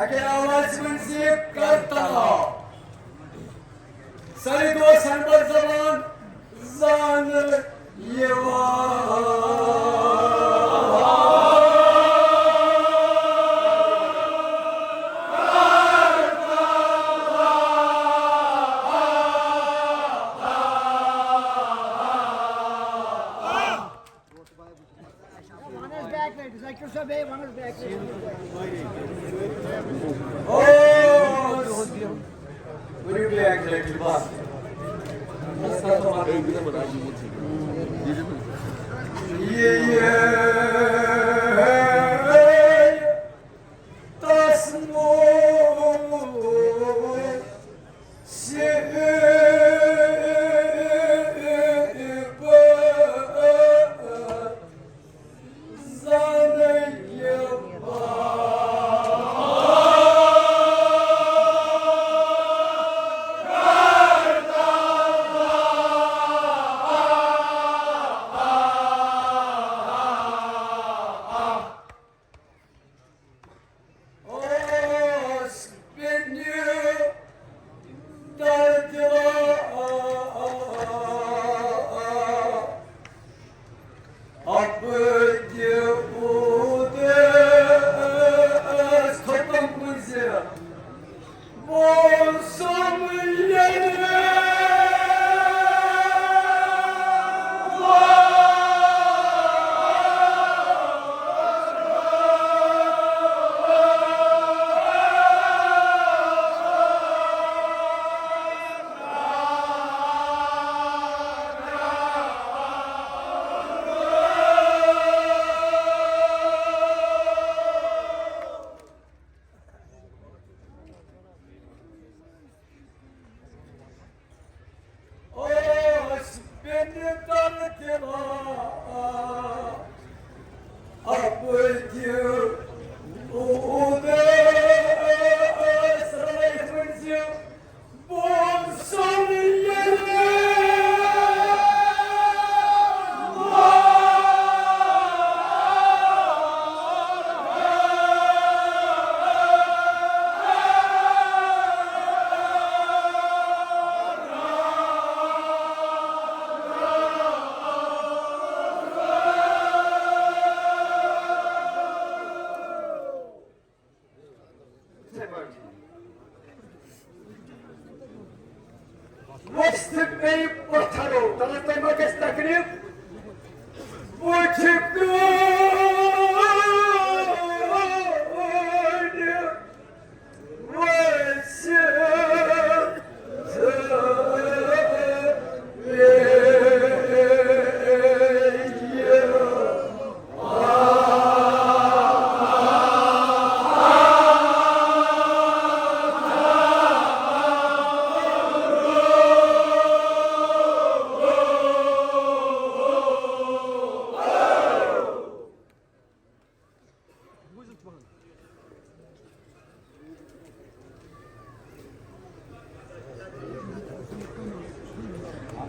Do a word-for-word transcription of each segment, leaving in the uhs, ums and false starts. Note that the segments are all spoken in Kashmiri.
اَکے آوازِ منٛز یہِ کرتلا۔ سٲری دوست ہن پر زبان زانہٕ یِوان۔ وَن حظ بیک لَٹہِ، ذاکِر صٲب، بیٚیہِ وَن حظ بیک لَٹہِ۔ او، ؤنِو بیک لَٹہِ، بَس۔ یہِ، یہِ، تَس مو اوس بیٚنہِ دردِ اَپہٕ تہِ اوٗد ٲس ختم کُنہِ زِ موسم ییٚلہِ اوس بیٚنہِ تَل دِوان اَپٲرۍ کِنۍ اوٗد ٲس رَلٲوِتھ ؤنۍ زِ بہٕ اوسُس ییٚلہِ وۄستہٕ پیٚیہِ پتھرو، دَپان تۄہہِ ما گژھِ تکلیف؟ بہٕ چھُ کٲنۍ وٲسِتھ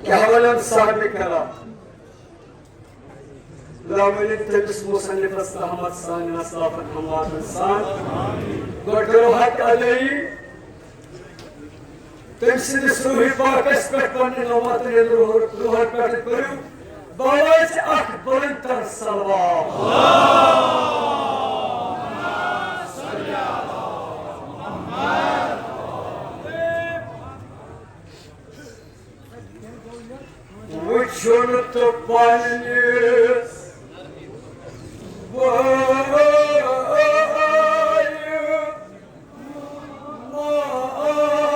کیٛاہ وَنَن صاحبِ کرام؟ لاوٲلِن تٔمِس مُصنِفَس رحمت سانٮ۪ن اَسلافَن اَمواتَن سان۔ گۄڈٕ کَرو حق اَدٲیی تٔمۍ سٕنٛدِس روحِ پاکَس پٮ۪ٹھ، پنٛنٮ۪ن اَمواتَن ہٕنٛدِ روحَن، روحَن پٮ۪ٹھ پٔرِو بَوٲژِ اَکھ بُلند تَر صلوات۔ وٕچھُن تہٕ پننِس بٲیِس ماتس۔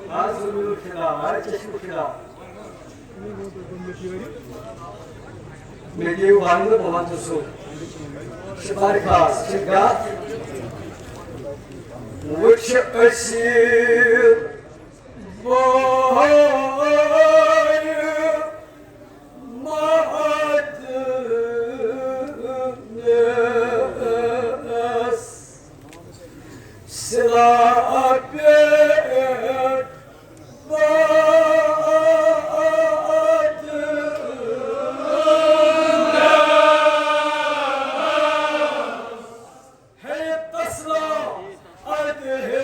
آز وٕچھُن فِدا، آز چھِ وٕچھُن فِدا۔ مےٚ دِیِو وننہٕ، بہٕ وَنہٕ سُہ۔ شِفارِ خاص چھِ گَتھ۔ وٕچھ أسیٖر بٲے ماتس۔ صِلہٕ پٮ۪ٹھ وعدٕ۔ ہے تسلا ادٕ ہے۔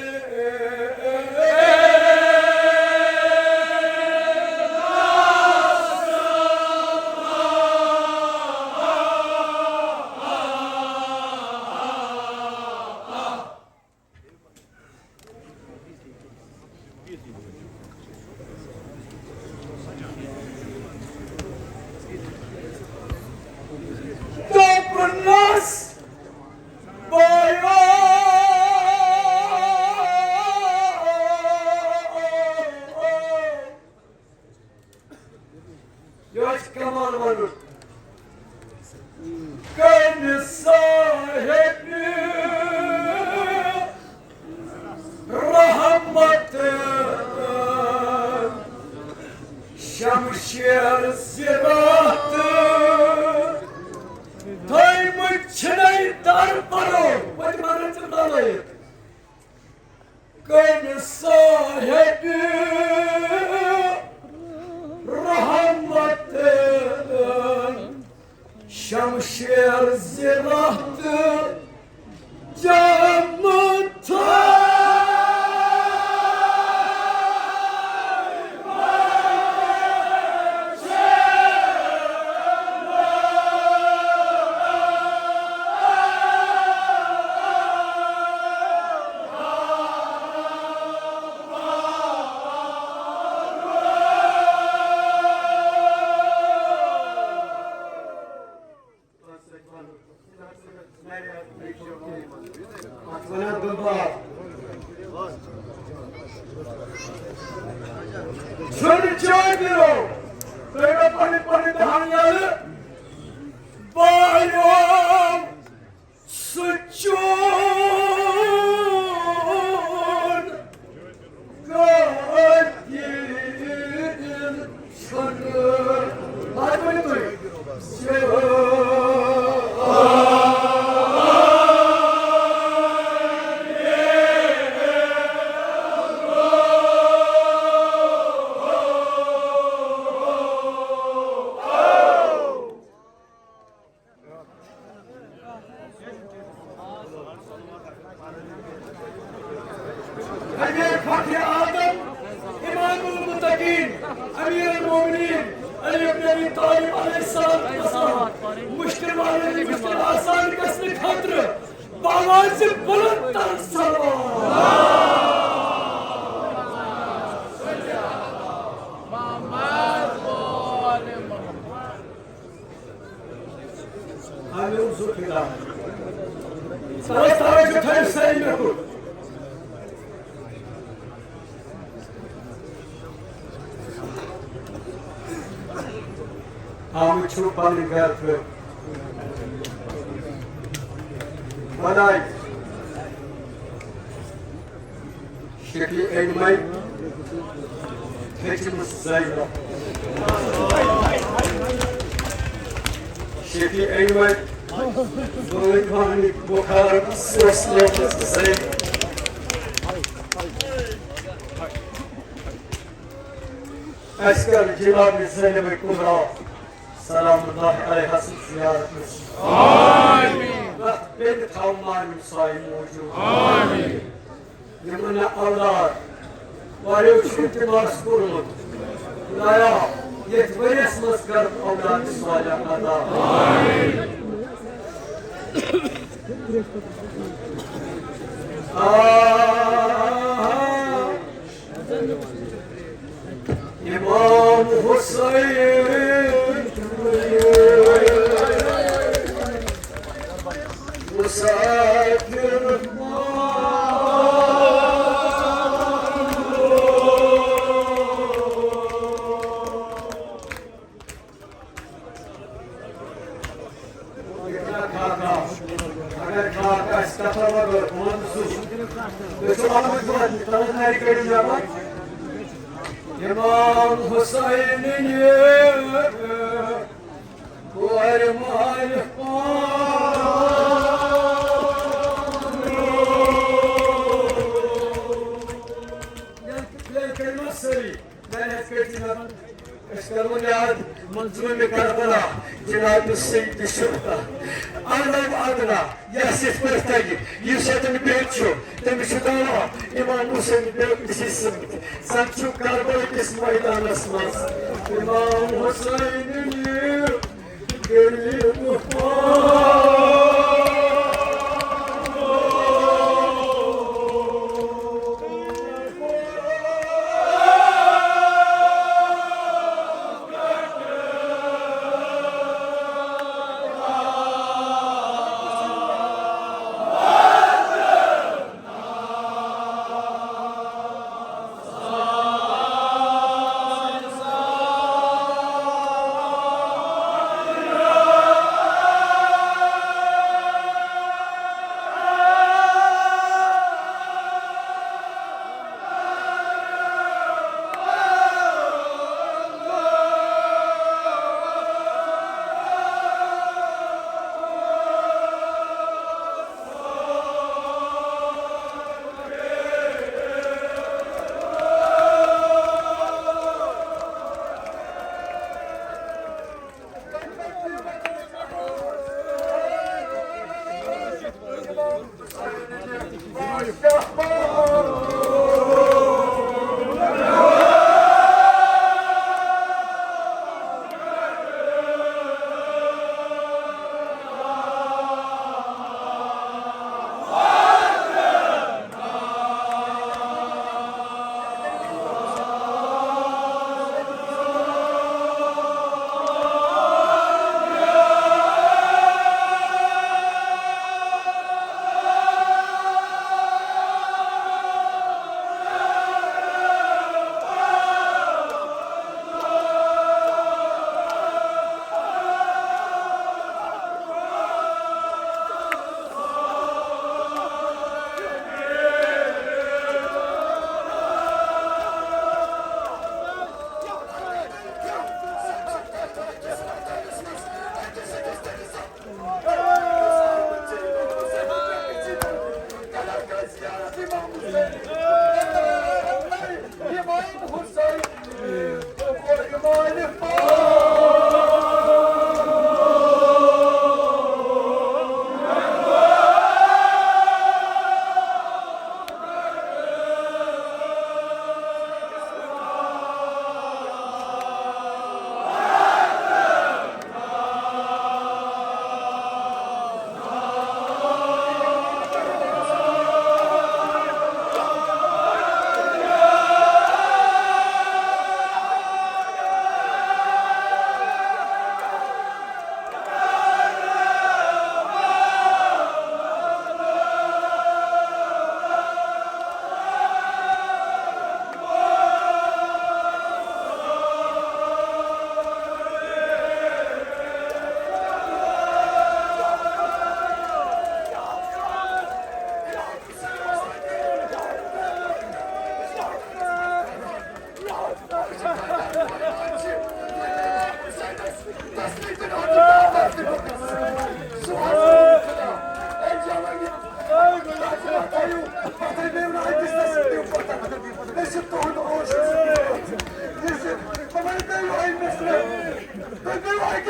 دوٚپنَس، بایو، یہِ اوس کمال وَنُن۔ کٔمِس صاحبِ رحمت شمشیر زِرات تھٲیمٕتۍ چھِنَے در پرو۔ وۄنۍ وَنان ژٕ بَلٲیِتھ۔ کٔمِس صاحبِ رحمت شمشیر زِرات جامہٕ تھٲوِتھ۔ اَتھ وَنان دُلبار۔ چھُنہٕ چٲنۍ دِلو، تُہۍ مےٚ پَنٕنۍ پَنٕنۍ دَہَن یَلہٕ۔ بایو، سُہ چون قٲدِر چھُنہٕ۔ اَتھ ؤنِو تُہۍ۔ امیر فخر اعظم، امام المتقین، امیر المومنین، علی ابن ابی طالب علیہ الصلوۃ والسلام، مشکل والٮ۪ن ہٕنٛدۍ مشکل آسان گژھنہٕ خٲطرٕ بآوازِ بلند تر صلوات۔ آمین، ذوالفقار۔ توے، توے چھُ تھٲیِو سٲری مےٚ کُن۔ آمٕتۍ چھِو پنٕنۍ گرٕ پھِر۔ بناے۔ شفیع علمے تھٔچمٕژ زینب۔ شفیع علمے بٲے مہنی بخار سوس لوٹس زینب۔ اسہِ کر جناب زینب کبریٰ سلام اللہ علیہا سٕنٛز زیارت نصیب۔ آمین۔ پرٛٮ۪تھ بیٚنہِ تھاو مالیُن سایہِ موٗجوٗد۔ آمین۔ یِمن نہٕ اولاد واریو چھُ التماس کوٚرمُت، خدایا، یتھ ؤریس منٛز کر اولاد صالح عطا۔ آمین۔ آ، امام حسین مسافر۔ اگر خاک آسہِ کتھا وغٲر، بہٕ وَنہٕ سُہ۔ تُہۍ چھِو اَتھ منٛز دِوان، تَتھ نَرِ کٔڑِو نٮ۪بر۔ امام حسین نہِ کورِ مالہِ پانہٕ۔ ییٚلہِ، ییٚلہِ کٔرِو سٲری۔ أسۍ کرو یاد منظوٗمِ کربلا جناب سید شفقا۔ اعلیٰ و ادنیٰ یس یتھ پٲٹھۍ تگہِ، یُس یتٮ۪ن بِہِتھ چھُ، تٔمِس چھُ دعویٰ امام حسین بے کسی سۭتۍ۔ زن چھُ کربلا کِس مٲدانس منٛز امام حسین یہِ۔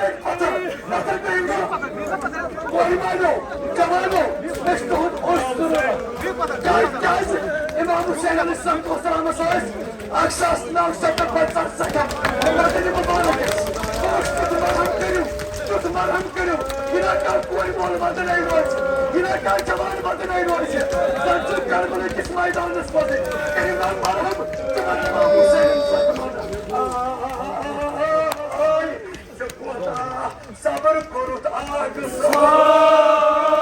پتہٕ نفر پیٚیہِ نہٕ۔ کورِ مالیو، جوانو، مےٚ چھُ تُہُنٛد اوٚش ضروٗرت۔ کیٛازِ، کیٛازِ امام حسین علیہ الصلوۃ والسلامس ٲسۍ اکھ ساس نو شیٚتھ تہٕ پنٛژاہ زخم۔ مدنِ مبارک ٲسۍ۔ اوٚش تیُتھ مرہم کٔرِو، تیُتھ مرہم کٔرِو۔ یہِ نہ کانٛہہ کورِ مول ودٕنَے روزِ، یہِ نہ کانٛہہ جوان ودٕنَے روزِ۔ زن چھُ کربلہٕ کِس میدانس منٛز کٔرِو نا مرہم تِمن امام حسین علیہ الصلوۃ والسلام۔ آے، ژےٚ کوتاہ صبر کوٚرُتھ اکھ سال۔